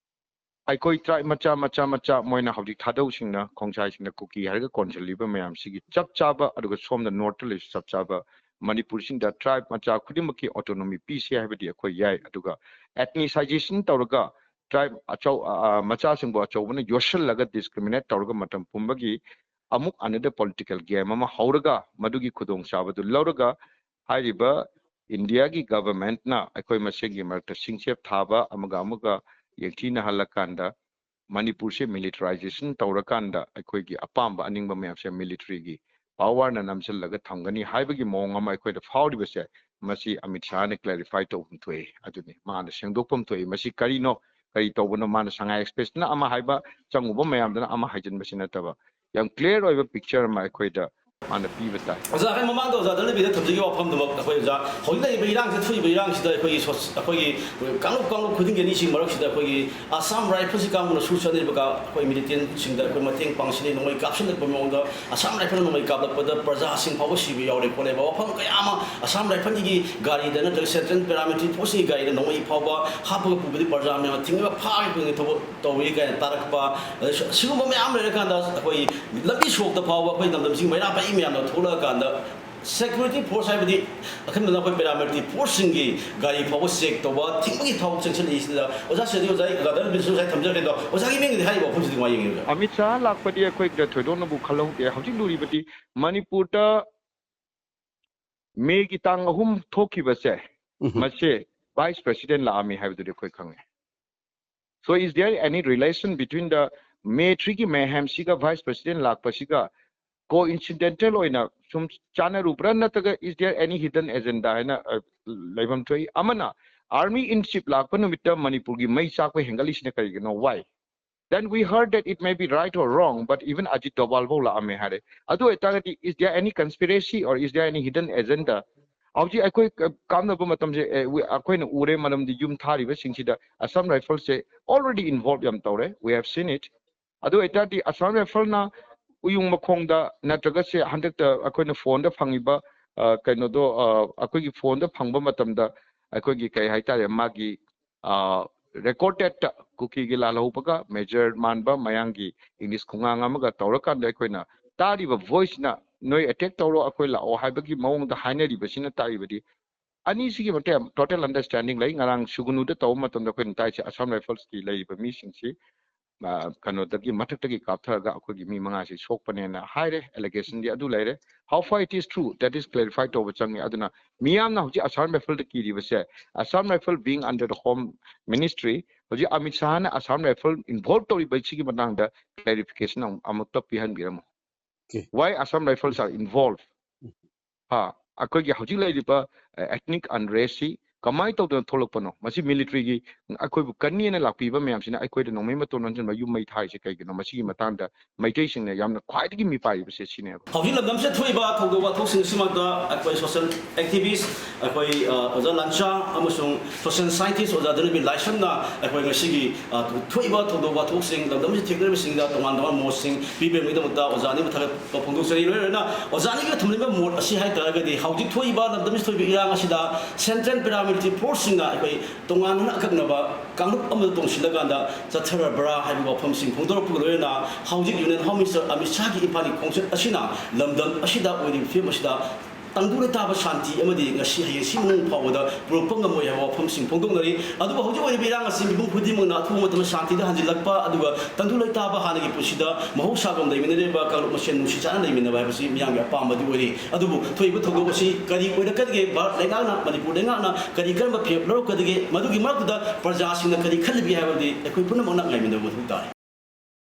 ꯑꯩꯈꯣꯏ tribe ꯃꯆꯥ ꯃꯆꯥ ꯃꯆꯥ ꯃꯣꯏꯅ ꯍꯧꯖꯤꯛ ꯊꯥꯗꯧꯁꯤꯡꯅ, ꯈꯣꯡꯁꯥꯏꯁꯤꯡꯅ ꯀꯨꯀꯤ ꯍꯥꯏꯔꯒ ꯀꯣꯟꯁꯤꯜꯂꯤꯕ ꯃꯌꯥꯝꯁꯤꯒꯤ ꯆꯞ ꯆꯥꯕ, ꯑꯗꯨꯒ ꯁꯣꯝꯗ northꯇ ꯂꯩꯔꯤꯁꯨ ꯆꯞ ꯆꯥꯕ, ꯃꯅꯤꯄꯨꯔꯁꯤꯡꯗ tribe ꯃꯆꯥ ꯈꯨꯗꯤꯡꯃꯛꯀꯤ autonomy ꯄꯤꯁꯤ ꯍꯥꯏꯕꯗꯤ ꯑꯩꯈꯣꯏ ꯌꯥꯏ꯫ ꯑꯗꯨꯒ ethnicization ꯇꯧꯔꯒ tribe ꯑꯆꯧ-, ꯑ, ꯑ, ꯃꯆꯥꯁꯤꯡꯕꯨ ꯑꯆꯧꯕꯅ ꯌꯣꯠꯁꯤꯜꯂꯒ discriminate ꯇꯧꯔꯒ ꯃꯇꯝ ꯄꯨꯝꯕꯒꯤ ꯑꯃꯨꯛ another political game ꯑꯃ ꯍꯧꯔꯒ, ꯃꯗꯨꯒꯤ ꯈꯨꯗꯣꯡꯆꯥꯕꯗꯨ ꯂꯧꯔꯒ, ꯍꯥꯏꯔꯤꯕ ꯏꯟꯗꯤꯌꯥꯒꯤ governmentꯅ ꯑꯩꯈꯣꯏ ꯃꯁꯦꯟꯒꯤ ꯃꯔꯛꯇ ꯁꯤꯡꯆꯦꯞ ꯊꯥꯕ, ꯑꯃꯒ ꯑꯃꯒ ꯌꯦꯡꯊꯤꯅꯍꯜꯂꯀꯥꯟꯗ, ꯃꯅꯤꯄꯨꯔꯁꯦ militarization ꯇꯧꯔꯀꯥꯟꯗ ꯑꯩꯈꯣꯏꯒꯤ ꯑꯄꯥꯝꯕ ꯑꯅꯤꯡꯕ ꯃꯌꯥꯝꯁꯦ militaryꯒꯤ powerꯅ ꯅꯝꯁꯤꯜꯂꯒ ꯊꯝꯒꯅꯤ ꯍꯥꯏꯕꯒꯤ ꯃꯑꯣꯡ ꯑꯃ ꯑꯩꯈꯣꯏꯗ ꯐꯥꯎꯔꯤꯕꯁꯦ, ꯃꯁꯤ ꯑꯃꯤꯠ ꯁꯥꯍꯅ clarify ꯇꯧꯐꯝ ꯊꯣꯛꯏ꯫ ꯑꯗꯨꯅꯤ ꯃꯥꯅ ꯁꯦꯡꯗꯣꯛꯐꯝ ꯊꯣꯛꯏ꯫ ꯃꯁꯤ ꯀꯔꯤꯅꯣ, ꯀꯔꯤ ꯇꯧꯕꯅꯣ, ꯃꯥꯅ ꯁꯉꯥꯏ Expressꯅ ꯑꯃ ꯍꯥꯏꯕ, ꯆꯪꯉꯨꯕ ꯃꯌꯥꯝꯗꯨꯅ ꯑꯃ ꯍꯥꯏꯖꯤꯟꯕꯁꯤ ꯅꯠꯇꯕ, ꯌꯥꯝ clear ꯑꯣꯏꯕ picture ꯑꯃ ꯑꯩꯈꯣꯏꯗ ꯃꯥꯅ ꯄꯤꯕ ꯇꯥꯏ꯫ ꯑꯣꯖꯥ, ꯑꯩ ꯃꯃꯥꯡꯗ ꯑꯣꯖꯥ ꯗꯂꯕꯤꯗ ꯊꯝꯖꯒꯦ ꯋꯥꯐꯝꯗꯨꯃꯛ꯫ ꯑꯩꯈꯣꯏ ꯑꯣꯖꯥ, ꯍꯧꯖꯤꯛ ꯂꯩꯔꯤꯕ ꯏꯔꯥꯡꯁꯦ, ꯊꯣꯛꯏꯕ ꯏꯔꯥꯡꯁꯤꯗ ꯑꯩꯈꯣꯏꯒꯤ ꯁꯣꯁ-, ꯑꯩꯈꯣꯏꯒꯤ ꯀꯥꯡꯂꯨꯞ ꯀꯥꯡꯂꯨꯞ ꯈꯨꯗꯤꯡꯒꯤ ꯑꯅꯤꯁꯤ ꯃꯔꯛꯁꯤꯗ ꯑꯩꯈꯣꯏꯒꯤ Assam Riflesꯀꯤ ꯀꯥꯡꯕꯨꯅ ꯁꯨ ꯆꯠꯅꯔꯤꯕ ꯀꯥ-, ꯑꯩꯈꯣꯏ militantꯁꯤꯡꯗ ꯑꯩꯈꯣꯏ ꯃꯇꯦꯡ ꯄꯥꯡꯁꯤꯜꯂꯤ, ꯅꯣꯡꯃꯩ ꯀꯥꯞꯁꯤꯜꯂꯛꯄ ꯃꯑꯣꯡꯗ Assam Riflesꯅ ꯅꯣꯡꯃꯩ ꯀꯥꯞꯂꯛꯄꯗ ꯄ꯭ꯔꯖꯥꯁꯤꯡ ꯐꯥꯎꯕ ꯁꯤꯕ ꯌꯥꯎꯔꯦ ꯈꯣꯠꯂꯦꯕ ꯋꯥꯐꯝ ꯀꯌꯥ ꯑꯃ Assam Riflesꯀꯤ ꯒꯥꯔꯤꯗ ꯅꯠꯇ꯭ꯔꯒ Central Paramilitary Forceꯀꯤ ꯒꯥꯔꯤꯗ ꯅꯣꯡꯃꯩ ꯐꯥꯎꯕ ꯍꯥꯞꯄꯒ ꯄꯨꯕꯗꯤ ꯄ꯭ꯔꯖꯥ ꯃꯌꯥꯝ ꯊꯤꯡꯉꯒ ꯐꯥꯒꯦ ꯈꯣꯠꯀꯦ ꯊꯕꯛ ꯇꯧꯏ ꯀꯥꯏꯅ ꯇꯥꯔꯛꯄ, ꯑꯗ ꯁꯤ-, ꯁꯤꯒꯨꯝꯕ ꯃꯌꯥꯝ ꯂꯩꯔꯀꯥꯟꯗ ꯑꯩꯈꯣꯏ ꯂꯝꯕꯤ ꯁꯣꯔꯣꯛꯇ ꯐꯥꯎꯕ ꯑꯩꯈꯣꯏ ꯂꯝꯗꯝꯁꯤꯒꯤ ꯃꯩꯔꯥ ꯄꯥꯏꯕꯤ ꯃꯌꯥꯝꯅ ꯊꯣꯛꯂꯛꯑꯀꯥꯟꯗ security force ꯍꯥꯏꯕꯗꯤ ꯑꯈꯟꯅꯅ ꯑꯩꯈꯣꯏ paramilitary forceꯁꯤꯡꯒꯤ ꯒꯥꯔꯤ ꯐꯥꯎꯕ check ꯇꯧꯕ ꯊꯤꯡꯕꯒꯤ ꯊꯕꯛ ꯆꯪꯁꯤꯜꯂꯛꯏꯁꯤꯗ ꯑꯣꯖꯥ ꯁꯤꯗꯤ ꯑꯣꯖꯥ ꯒꯥꯗꯔ ꯕꯤꯁꯨ ꯉꯁꯥꯏ ꯊꯝꯖꯈ꯭ꯔꯦ ꯑꯗꯣ ꯑꯣꯖꯥꯒꯤ ꯃꯤꯡꯗꯤ ꯍꯥꯏꯔꯤꯕ ꯋꯥꯐꯝꯁꯤꯗꯤ ꯀꯃꯥꯏꯅ ꯌꯦꯡꯉꯤ ꯑꯣꯖꯥ? ꯑꯃꯤꯠ ꯁꯥꯍ ꯂꯥꯛꯄꯗꯤ ꯑꯩꯈꯣꯏꯗ ꯊꯣꯏꯗꯣꯛꯅꯕꯨ ꯈꯜꯍꯧꯗꯦ꯫ ꯍꯧꯖꯤꯛ ꯂꯨꯔꯤꯕꯗꯤ ꯃꯅꯤꯄꯨꯔꯗ ꯃꯦꯒꯤ ꯇꯥꯡ ꯑꯍꯨꯝ ꯊꯣꯛꯈꯤꯕꯁꯦ, ꯎꯝ꯫ ꯃꯁꯦ vice president ꯂꯥꯛꯑꯝꯃꯤ ꯍꯥꯏꯕꯗꯨꯗꯤ ꯑꯩꯈꯣꯏ ꯈꯪꯉꯦ꯫ So is there any relation between the May threeꯒꯤ mayhemꯁꯤꯒ vice president ꯂꯥꯛꯄꯁꯤꯒ? Coincidental ꯑꯣꯏꯅ ꯁꯨꯝ ꯆꯥꯟꯅꯔꯨꯕ꯭ꯔꯥ, ꯅꯠꯇ꯭ꯔꯒ is there any hidden agenda ꯍꯥꯏꯅ, ꯑ, ꯂꯩꯐꯝ ꯊꯣꯛꯏ? ꯑꯃꯅ army in chief ꯂꯥꯛꯄ ꯅꯨꯃꯤꯠꯇ ꯃꯅꯤꯄꯨꯔꯒꯤ ꯃꯩ ꯆꯥꯛꯄ ꯍꯦꯟꯒꯠꯂꯤꯁꯤꯅ ꯀꯔꯤꯒꯤꯅꯣ? Why? Then we heard that it may be right or wrong, but even Ajit Doval ꯐꯥꯎ ꯂꯥꯛꯑꯝꯃꯦ ꯍꯥꯏꯔꯦ꯫ ꯑꯗꯨ ꯑꯣꯏꯇꯥꯔꯒꯗꯤ, is there any conspiracy or is there any hidden agenda? ꯍꯧꯖꯤꯛ ꯑꯩꯈꯣꯏ ꯀ- ꯀꯥꯞꯅꯕ ꯃꯇꯝꯁꯦ, ꯑꯦ, we- ꯑꯩꯈꯣꯏꯅ ꯎꯔꯦ, ꯃꯔꯝꯗꯤ ꯌꯨꯝ ꯊꯥꯔꯤꯕꯁꯤꯡꯁꯤꯗ Assam Riflesꯁꯦ already involve ꯌꯥꯝ ꯇꯧꯔꯦ, we have seen it. ꯑꯗꯨ ꯑꯣꯏꯇꯥꯔꯗꯤ Assam Riflesꯅ ꯎꯌꯨꯡ ꯃꯈꯣꯡꯗ, ꯅꯠꯇ꯭ꯔꯒ ꯁꯦ ꯍꯟꯗꯛꯇ ꯑꯩꯈꯣꯏꯅ ꯐꯣꯟꯗ ꯐꯪꯉꯤꯕ, ꯑ, ꯀꯩꯅꯣꯗꯣ, ꯑ, ꯑꯩꯈꯣꯏꯒꯤ ꯐꯣꯟꯗ ꯐꯪꯕ ꯃꯇꯝꯗ ꯑꯩꯈꯣꯏꯒꯤ ꯀꯩ ꯍꯥꯏꯇꯥꯔꯦ, ꯃꯥꯒꯤ, ꯑ, recordedꯇ ꯀꯨꯀꯤꯒꯤ ꯂꯥꯜꯍꯧꯕꯒ ꯃꯦꯖꯔ ꯃꯥꯟꯕ ꯃꯌꯥꯡꯒꯤ ꯏꯪꯂꯤꯁ ꯈꯨꯉꯥꯡ ꯑꯃꯒ ꯇꯧꯔꯀꯥꯟꯗ ꯑꯩꯈꯣꯏꯅ ꯇꯥꯔꯤꯕ voiceꯅ ꯅꯣꯏ attack ꯇꯧꯔꯣ, ꯑꯩꯈꯣꯏ ꯂꯥꯛꯑꯣ ꯍꯥꯏꯕꯒꯤ ꯃꯑꯣꯡꯗ ꯍꯥꯏꯅꯔꯤꯕꯁꯤꯅ ꯇꯥꯛꯏꯕꯗꯤ ꯑꯅꯤꯁꯤꯒꯤ ꯃꯔꯛꯇ ꯌꯥꯝ total understanding ꯂꯩ꯫ ꯉꯔꯥꯡ ꯁꯨꯒꯅꯨꯗ ꯇꯧꯕ ꯃꯇꯝꯗ ꯑꯩꯈꯣꯏꯅ ꯇꯥꯏꯁꯦ Assam Riflesꯀꯤ ꯂꯩꯔꯤꯕ ꯃꯤꯁꯤꯡꯁꯤ, ꯑ, ꯀꯩꯅꯣꯗꯒꯤ, ꯃꯊꯛꯇꯒꯤ ꯀꯥꯞꯊꯔꯒ ꯑꯩꯈꯣꯏꯒꯤ ꯃꯤ ꯃꯉꯥꯁꯤ ꯁꯣꯛꯄꯅꯦꯅ ꯍꯥꯏꯔꯦ, allegationꯗꯤ ꯑꯗꯨ ꯂꯩꯔꯦ꯫ How far it is true, that is clarify ꯇꯧꯕ ꯆꯪꯉꯤ꯫ ꯑꯗꯨꯅ ꯃꯤꯌꯥꯝꯅ ꯍꯧꯖꯤꯛ Assam Riflesꯇ ꯀꯤꯔꯤꯕꯁꯦ, Assam Rifles being under the Home Ministry, ꯍꯧꯖꯤꯛ ꯑꯃꯤꯠ ꯁꯥꯍꯅ Assam Rifles involve ꯇꯧꯔꯤꯕꯁꯤꯒꯤ ꯃꯇꯥꯡꯗ clarification ꯑꯃꯨꯛ-, ꯑꯃꯨꯛꯇ ꯄꯤꯍꯟꯕꯤꯔꯝꯃꯣ꯫ Okay. Why Assam Rifles are involved? ꯎꯝ. ꯍꯥ, ꯑꯩꯈꯣꯏꯒꯤ ꯍꯧꯖꯤꯛ ꯂꯩꯔꯤꯕ, ꯑ, ethnic unrestꯁꯤ ꯀꯃꯥꯏꯅ ꯇꯧꯗꯅ ꯊꯣꯛꯂꯛꯄꯅꯣ? ꯃꯁꯤ militaryꯒꯤ ꯑꯩꯈꯣꯏꯕꯨ ꯀꯟꯅꯤꯅ ꯂꯥꯛꯄꯤꯕ ꯃꯌꯥꯝꯁꯤꯅ ꯑꯩꯈꯣꯏꯗ ꯅꯣꯡꯃꯩ ꯃꯇꯣꯟ ꯑꯣꯟꯁꯤꯟꯕ, ꯌꯨꯝ ꯃꯩ ꯊꯥꯔꯤꯁꯦ ꯀꯩꯒꯤꯅꯣ? ꯃꯁꯤꯒꯤ ꯃꯇꯥꯡꯗ ꯃꯩꯇꯩꯁꯤꯡꯅ ꯌꯥꯝꯅ ꯈ꯭ꯋꯥꯏꯗꯒꯤ ꯃꯤꯄꯥꯏꯔꯤꯕꯁꯦ ꯁꯤꯅꯦꯕ꯫ ꯍꯧꯖꯤꯛ ꯂꯝꯗꯝꯁꯤꯗ ꯊꯣꯛꯏꯕ ꯊꯧꯗꯣꯛ ꯋꯥꯊꯣꯛꯁꯤꯡ ꯑꯁꯤꯃꯛꯇ ꯑꯩꯈꯣꯏ social activist, ꯑꯩꯈꯣꯏ, ꯑ, ꯑꯣꯖꯥ ꯂꯥꯟꯆꯥ ꯑꯃꯁꯨꯡ social scientist ꯑꯣꯖꯥ ꯗꯅꯕꯤꯔ ꯂꯥꯏꯁ꯭ꯔꯝꯅ ꯑꯩꯈꯣꯏ ꯉꯁꯤꯒꯤ, ꯑ, ꯊꯣꯛꯏꯕ ꯊꯧꯗꯣꯛ ꯋꯥꯊꯣꯛꯁꯤꯡ, ꯂꯝꯗꯝꯁꯤꯗ ꯊꯦꯡꯅꯔꯤꯕꯁꯤꯡꯗ ꯇꯣꯉꯥꯟ ꯇꯣꯉꯥꯟꯕ ꯃꯣꯠꯁꯤꯡ ꯄꯤꯕꯤꯔꯝꯕꯒꯤꯗꯃꯛꯇ ꯑꯣꯖꯥ ꯑꯅꯤꯕꯨ ꯊꯥꯒꯠꯄ ꯐꯣꯡꯗꯣꯛꯆꯔꯤ꯫ ꯂꯣꯏꯅ ꯂꯣꯏꯅ ꯑꯣꯖꯥ ꯑꯅꯤꯒꯤ ꯊꯝꯂꯤꯕ ꯃꯣꯠ ꯑꯁꯤ ꯍꯥꯏ ꯇꯥꯔꯒꯗꯤ ꯍꯧꯖꯤꯛ ꯊꯣꯛꯏꯕ ꯂꯝꯗꯝꯁꯤꯗ ꯊꯣꯛꯏꯕ ꯏꯔꯥꯡ ꯑꯁꯤꯗ central paramilitary forceꯁꯤꯡꯅ ꯑꯩꯈꯣꯏ ꯇꯣꯉꯥꯟꯕ ꯑꯀꯛꯅꯕ ꯀꯥꯡꯂꯨꯞ ꯑꯃꯗ ꯇꯣꯡꯁꯤꯜꯂꯀꯥꯟꯗ ꯆꯠꯊꯔꯕ꯭ꯔꯥ ꯍꯥꯏꯕ ꯋꯥꯐꯝꯁꯤꯡ ꯐꯣꯡꯗꯣꯔꯛꯄꯒ ꯂꯣꯏꯅꯅ ꯍꯧꯖꯤꯛ Union Home Minister ꯑꯃꯤꯠ ꯁꯥꯍꯒꯤ ꯏꯝꯐꯥꯜꯒꯤ ꯈꯣꯡꯆꯠ ꯑꯁꯤꯅ ꯂꯝꯗꯝ ꯑꯁꯤꯗ ꯑꯣꯏꯔꯤꯕ ꯐꯤꯕꯝ ꯑꯁꯤꯗ ꯇꯪꯗꯨ ꯂꯩꯇꯥꯕ ꯁꯥꯟꯇꯤ ꯑꯃꯗꯤ ꯉꯁꯤ ꯍꯌꯦꯡꯁꯤ ꯃꯅꯨꯡ ꯐꯥꯎꯕꯗ ꯄꯨꯔꯛꯄ ꯉꯝꯃꯣꯏ ꯍꯥꯏꯕ ꯋꯥꯐꯝꯁꯤꯡ ꯐꯣꯡꯗꯣꯛꯅꯔꯤ꯫ ꯑꯗꯨꯕꯨ ꯍꯧꯖꯤꯛ ꯑꯣꯏꯔꯤꯕ ꯏꯔꯥꯡ ꯑꯁꯤ ꯃꯤꯄꯨꯝ ꯈꯨꯗꯤꯡꯃꯛꯅ ꯑꯊꯨꯕ ꯃꯇꯝꯗ ꯁꯥꯟꯇꯤꯗ ꯍꯟꯖꯤꯜꯂꯛꯄ ꯑꯗꯨꯒ ꯇꯪꯗꯨ ꯂꯩꯇꯥꯕ ꯍꯥꯟꯅꯒꯤ ꯄꯨꯟꯁꯤꯗ ꯃꯍꯧꯁꯥꯒꯨꯝ ꯂꯩꯃꯤꯟꯅꯔꯤꯕ ꯀꯥꯡꯂꯨꯞ ꯃꯁꯦꯟ ꯅꯨꯡꯁꯤ ꯆꯥꯟꯅ ꯂꯩꯃꯤꯟꯅꯕ ꯍꯥꯏꯕꯁꯤ ꯃꯤꯌꯥꯝꯒꯤ ꯑꯄꯥꯝꯕꯗꯤ ꯑꯣꯏꯔꯤ꯫ ꯑꯗꯨꯕꯨ ꯊꯣꯛꯏꯕ ꯊꯧꯗꯣꯛ ꯑꯁꯤ ꯀꯔꯤ ꯑꯣꯏꯔꯛꯀꯗꯒꯦ? ꯚꯥꯔꯠ ꯂꯩꯉꯥꯛꯅ, ꯃꯅꯤꯄꯨꯔ ꯂꯩꯉꯥꯛꯅ ꯀꯔꯤ ꯀꯔꯝꯕ ꯐꯤꯔꯦꯞ ꯂꯧꯔꯛꯀꯗꯒꯦ? ꯃꯗꯨꯒꯤ ꯃꯔꯛꯇꯨꯗ ꯄ꯭ꯔꯖꯥꯁꯤꯡꯅ ꯀꯔꯤ ꯈꯜꯂꯤꯕꯒꯦ ꯍꯥꯏꯕꯗꯤ ꯑꯩꯈꯣꯏ ꯄꯨꯝꯅꯃꯛꯅ ꯉꯥꯏꯃꯤꯟꯅꯕ ꯃꯊꯧ ꯇꯥꯔꯤ꯫